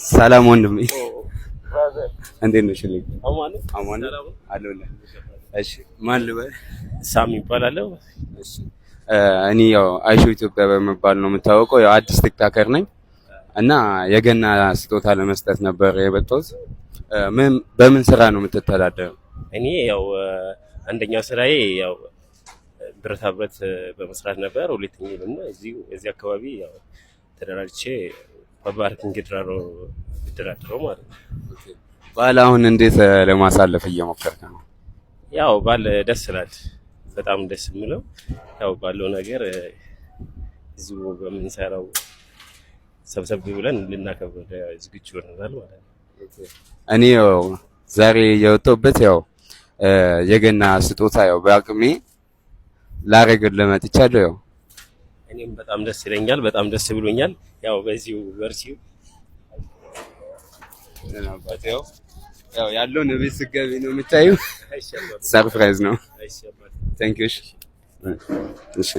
ሰላም ወንድሜ፣ እንዴት ነሽ? ልኝ አማን አለሁልህ። እሺ፣ ማን ልበል? ሳሚ ይባላለሁ። እሺ፣ እኔ ያው አይሾ ኢትዮጵያ በመባል ነው የምታወቀው። ያው አዲስ TikToker ነኝ እና የገና ስጦታ ለመስጠት ነበር የመጣሁት። ምን በምን ስራ ነው የምትተዳደረው? እኔ ያው አንደኛው ስራዬ ያው ብረታ ብረት በመስራት ነበር። ሁለተኛ ደግሞ እዚሁ እዚህ አካባቢ ያው ተደራጅቼ በ parking ድራሮ እደራድረው ማለት ነው። በዓል አሁን እንዴት ለማሳለፍ እየሞከርክ ነው? ያው በዓል ደስ ይላል። በጣም ደስ የሚለው ያው ባለው ነገር እዚሁ በምንሰራው ሰብሰብ ብለን ልናከብር ዝግጁ ሆነናል ማለት ነው። እኔ ያው ዛሬ የወጣሁበት ያው የገና ስጦታ ያው በአቅሜ ላረግልህ መጥቻለሁ። ያው እኔም በጣም ደስ ይለኛል። በጣም ደስ ብሎኛል። ያው በዚሁ በርቺው። ያው ያለውን ቤት ስትገቢ ነው የምታዩ። Surprise ነው። Thank you። እሺ።